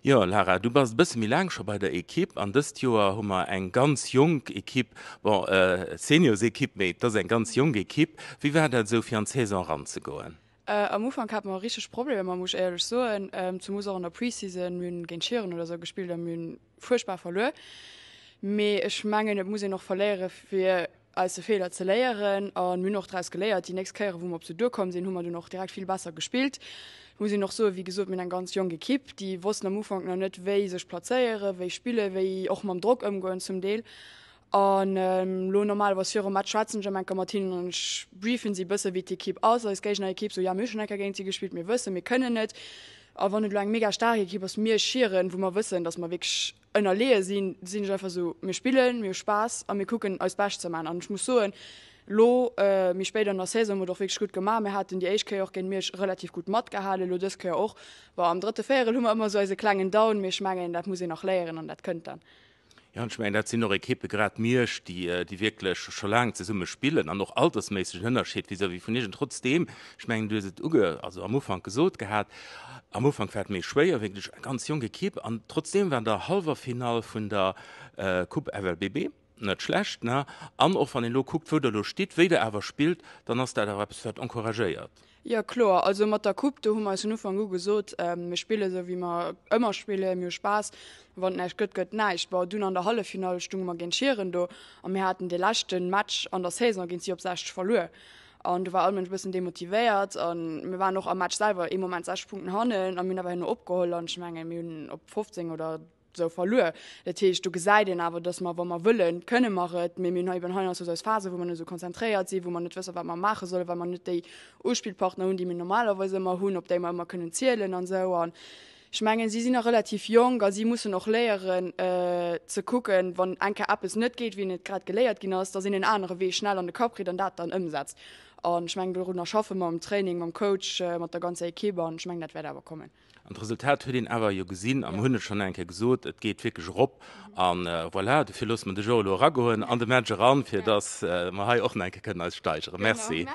Jo, Lara, du bass e bësse méi laang scho bei der Ekipp an dëst Joer hu mer eng ganz jonk Ekipp, bon, Seniorsekipp, mee et ass eng ganz jonk Ekipp. Wéi war dat esou fir an d'Saison eranzegoen? Am Ufank hate mer richteg Problemer, muss ech éierlech soen, zemoos och an der Pre-Season. Mir hunn géint Schieren oder esou gespillt a mir hunn fuerchtbar verluer. Mee ech mengen, et muss een och verléiere fir aus de Feeler ze léieren. A mir hunn och draus geléiert. Déi nächst Kéiere wou mer op se duerkomm sinn, hu mer dunn och direkt vill besser gespillt. Et muss een och soen, wéi gesot, mir hunn eng ganz jonk Ekipp. Déi wossten am Ufank nach net, wéi sech plazéieren, wéi spillen, wéi och mam Drock ëmgoen zum Deel. An elo normalerweis virum Match schwätzen ech ëmmer eng Kéier mat hinnen an ech briefen si e bësse wéi d'Ekipp ass, eis Géignerekipp, sou, jo mir hu schonn eng Kéier géint si gespillt, mir wëssen, mir kënnen et. A wann et elo eng mega staark Ekipp ass, mir Schieren, wou mer wëssen, datt mer wierklech ënnerleeë sinn, sinn ech einfach esou, mir spillen, mir hu Spaass a mir kucken eist Bescht ze maachen. An ech muss soen, elo méi spéit an der Saison hu mer et och wierklech gutt gemaach. Mir haten déi éischt Kéier och géint Miersch relativ gutt matgehalen, elo dës Kéier och. Bon, am drëtte Véierel hu mer ëmmer esou eise klengen Down, mee ech mengen, dat muss een nach léieren an dat kënnt dann. Jo, an ech mengen, dat sinn och Ekippe, grad Miersch, déi, déi wierklech scho laang zesumme spillen an och altersméisseg en Ënnerscheed vis-à-vis vun Iech. An trotzdeem, ech mengen, du hues et uge, also am Ufank gesot gehat, am Ufank war et méi schwéier, wierklech eng ganz jonk Ekipp an trotzdeem war der Hallwerfinall vun der Coupe FLBB, net schlecht, ne? An och wann een elo kuckt, wou Der elo stitt, wéi Der awer spillt, dann ass dat awer eppes, wat encouragéiert. Jo kloer, also mat der Coupe do hu mer eis vun Ufank u gesot, mir spille sou wéi mer ëmmer spillen, mir hu Spaass, wann et näischt gëtt, gëtt näischt. Bon, dunn an der Halleffinall stunge mer géint Schieren do a mir haten dee leschte Match an der Saison géint si op 60 verluer an do war all Mënsch e bëssen demotivéiert a mir waren och am Match selwer ee Moment 60 Punkten hannen a mir hunn awer herno opgeholl an ech mengen mir hunn op 15 oder sou verluer. Dat heescht, do gesäit een awer, dass mer, wa mer wëllen, kënne mer et, mee mir hunn eben heiansdo sou eis Phasen, wou mer net esou konzentréiert sinn, wou mer net wëssen, wat mer maache sollen, well mer net déi Uspillpartner hunn, déi mir normalerweis ëmmer hunn, op déi mer ëmmer kënnen zielen an esou. An ech mengen, si sinn nach relativ jonk a si mussen och léieren ze kucken, wann eng Kéier eppes net geet, wéi et grad geléiert ginn ass, dass een en anere Wee schnell an de Kapp kritt an dat dann ëmsetzt. An ech mengen, dorunner schaffe mer am Training, mam Coach, mat der ganzer Ekipp an ech mengen, dat wäert awer kommen. An d'Resultat huet een awer jo gesinn, a mer hunn et schonn eng Kéier gesot, et geet wierklech erop. A voilà, dofir loosse mer dech och elo eragoen an de Match eran, fir dass mer hei och nach eng Kéier kënnen eis steigeren. Merci.